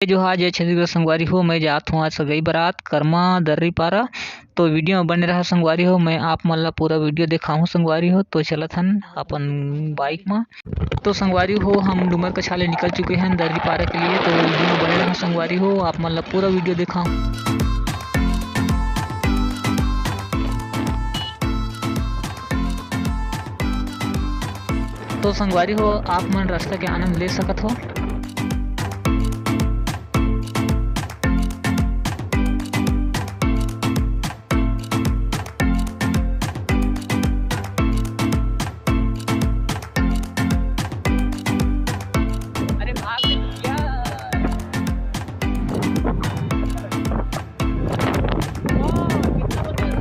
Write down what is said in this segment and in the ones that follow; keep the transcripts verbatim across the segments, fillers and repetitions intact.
जोहार, जय छत्तीसगढ़ संगवारी हो। मैं जात हूँ आज सगई बरात करमा दर्री पारा, तो वीडियो में बने रहा संगवारी हो। मैं आप मन ला पूरा वीडियो देखाहूँ संगवारी हो। तो चलत हन अपन बाइक में। तो संगवारी हो, हम डूमरकछार ले निकल चुके हैं दर्री पारा के लिए। तो वीडियो में बने रहा संगवारी हो, आप मन ला पूरा वीडियो देखाहूँ। तो संगवारी हो, आप मन रास्ता के आनंद ले सकत हो। अरे भाग ले भैया। वाह, कितना बढ़िया,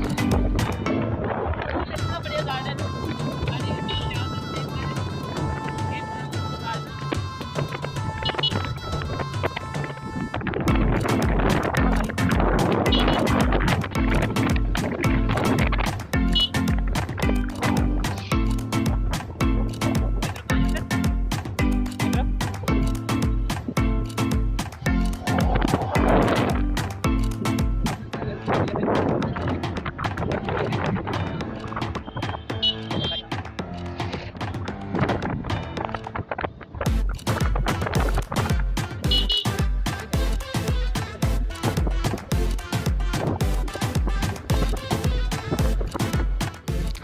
कितना बढ़िया गार्डन। अरे, क्या बात है।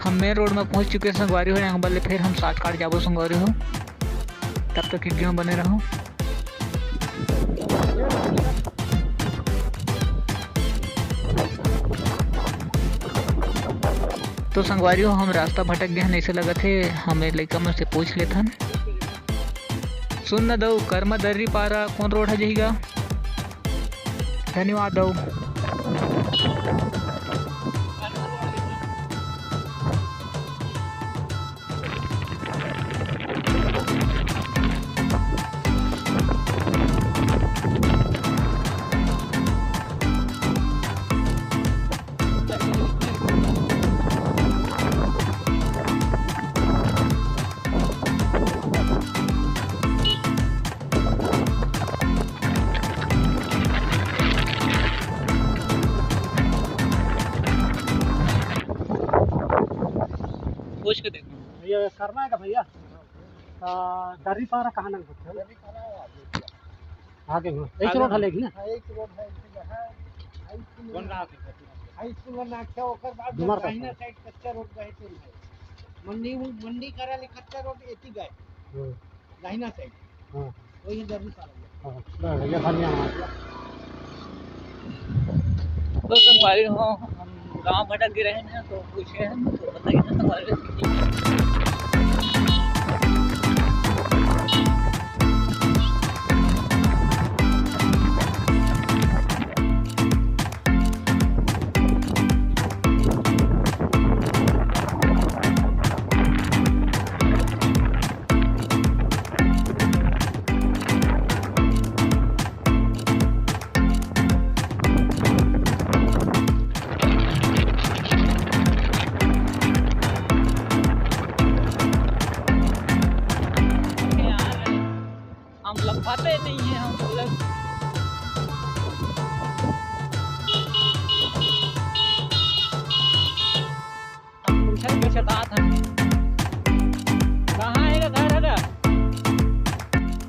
हम मेन रोड में पहुंच चुके हैं संगवारी हो। यहाँ बल्ले फिर हम शॉर्टकट जाबो संगवारी हो, तब तक वीडियो में बने रहो। तो संगवारी हो, हम रास्ता भटक गए हैं, ऐसे लगत है, हमें लइका मन से पूछ लेथन। सुन न दऊ, करमा दर्री पारा कौन रोड है जही गा? धन्यवाद दऊ। पूछ के देखो। ये करमा है का भैया? आ, दर्री पारा कहाँ लग सकते हैं? आगे में। एक आगे रोड है में। लेकिन ना? हाँ, एक रोड है, एक जगह है। हाई स्कूल कौन में। कहाँ से? हाई स्कूल में नाख्या, ओकर बाद डुमर का दाहिना साइड। साइड कच्चा रोड गए थे भाई। मंडी, मंडी करा ले कच्चा रोड एती गए। हम्म। दाहिना साइड। हाँ। वही दर्री पारा। हाँ, बस, ये खाली यहाँ। तो संगवारी हो, हम गांव भटक गए रहे हैं, तो पूछे हैं, तो बताइए ना संगवारी हो। हम लफाते नहीं है, हम लोग। हम पूछत के सतात हन। कहाँ है घर हरा?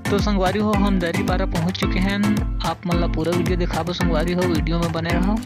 तो संगवारी हो, हम दर्री पारा पहुँच चुके हैं। आप मन ला पूरा वीडियो दिखाबो संगवारी हो, वीडियो में बने रहो।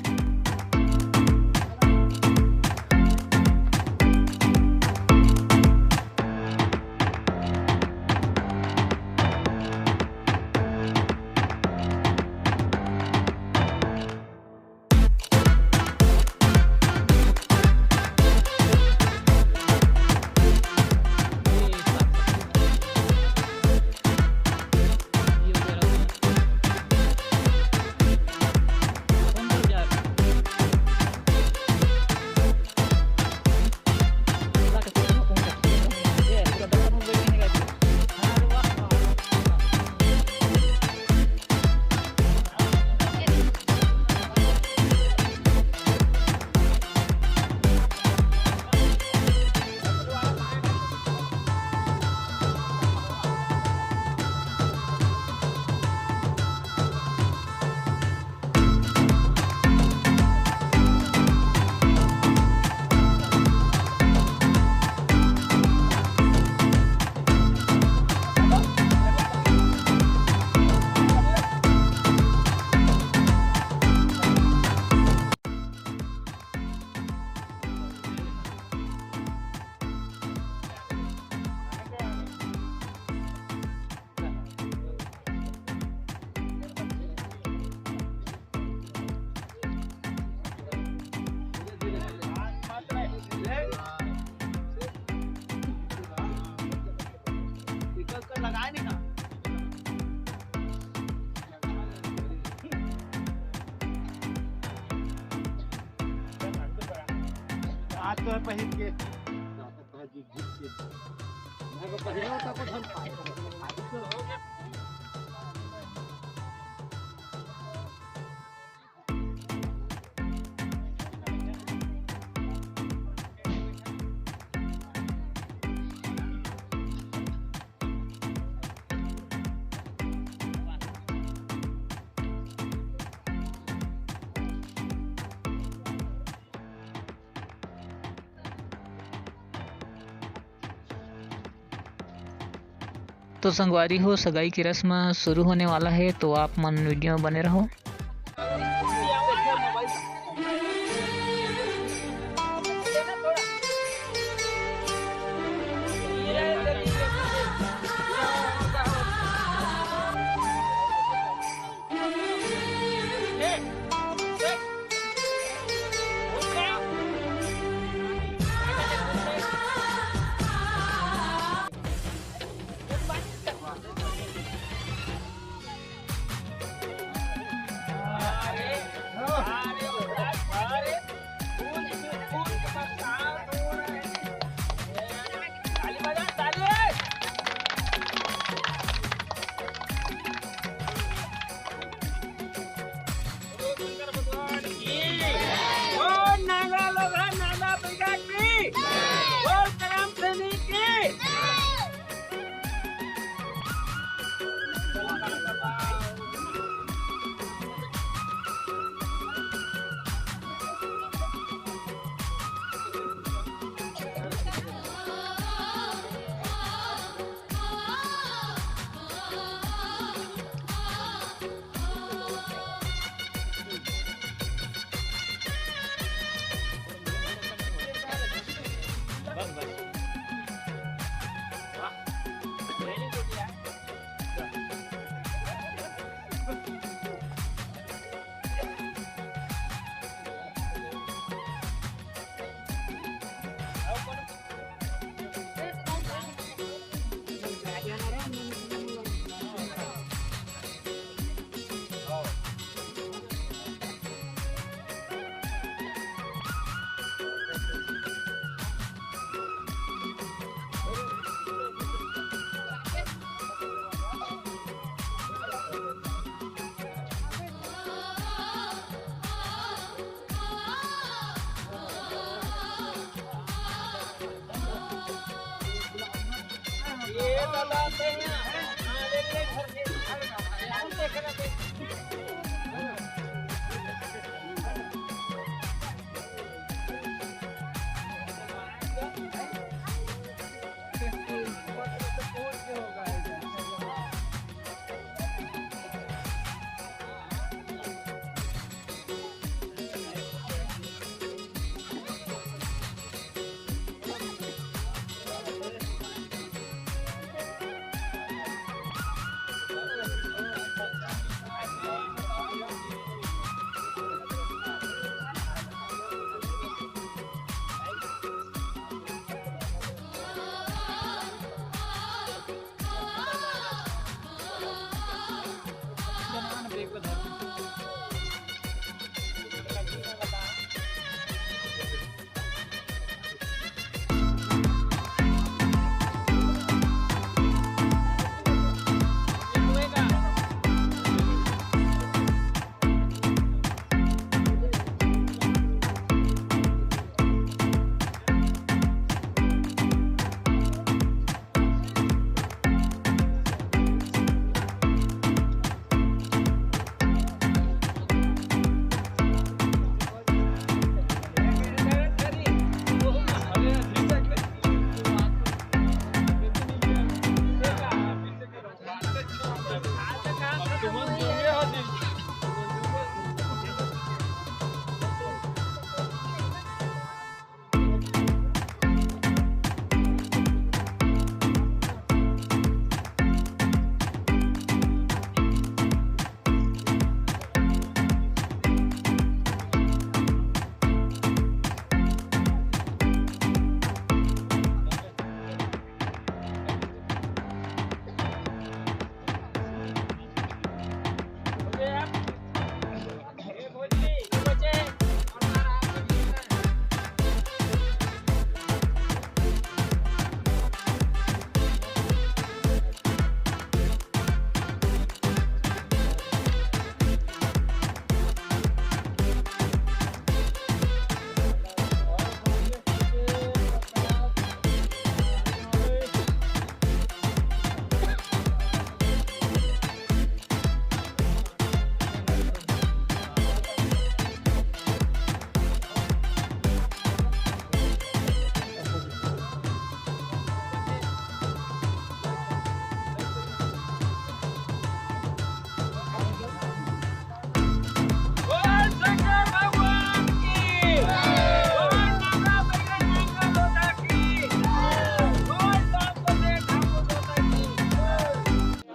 आज तो है पहिर के। मैं तो पहिर के। तो संगवारी हो, सगाई के रस्म शुरू होने वाला है, तो आप मन वीडियो में बने रहो।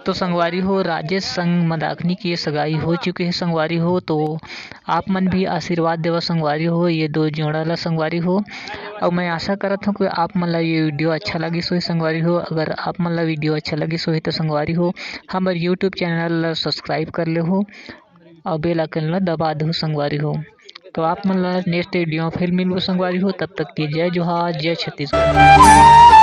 तो संगवारी हो, राजेश संग मंदाकिनी के सगाई हो चुके हे संगवारी हो। तो आप मन भी आशीर्वाद देवा संगवारी हो ये दो जोड़ा ला संगवारी हो। अउ मैं आशा करत हूँ कि आप मन ला ये वीडियो अच्छा लगिस होही संगवारी हो। अगर आप मन ला वीडियो अच्छा लगिस होही तो संगवारी हो, हमर YouTube चैनल ला सब्सक्राइब कर लेहू अउ बेल आइकन ला दबा देहू संगवारी हो। तो आप मन ला नेक्स्ट वीडियो में फिर मिलबो संगवारी हो। तब तक के जय जोहार, जय छत्तीसगढ़।